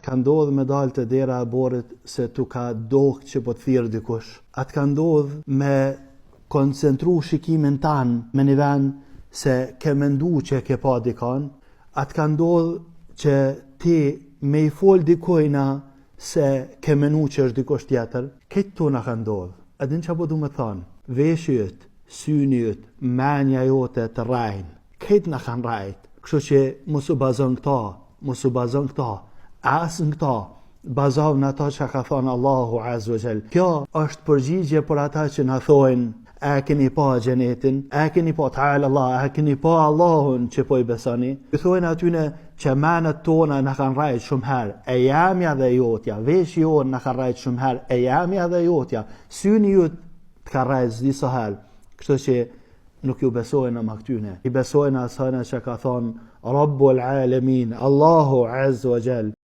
T'ka ndodhë me dalë te dera e oborrit se t'u ka dokë që po të thirr dikush? A të ka ndodhë me koncentru shikimin tan me një vend se ke mendu që e ke pa dikon? A të ka ndodhë që ti me i fol dikujna se ke menu që është dikush tjetër? Krejt kto na ka ndodhë. A din çka po du me thanë? Veshi yt, syni yt, menja jote të rrejnë. Krejt na kanë rrejt. Kështu që mos u bazo n'këta, mos u bazo n'këta, as në këta, bazohu në ato që ka thonë Allahu Azza wa Jall. Kjo është përgjigje për ata që na thojnë, a e keni pa xhenetin, a e keni pa teala Allah, a e keni pa Allahun që po i besoni. I thojnë atyne që menët tona na kanë rrejt shumë herë, e jamja dhe jotja, veshi jonë na kanë rrejt shumë herë, e jamja dhe jotja, syni jot të ka rrejt s'di sa herë. Kështu që nuk ju besojna ma këtyne. I besojna asajna që ka thonë Rabbul Alemin, Allahu Azza wa Jall.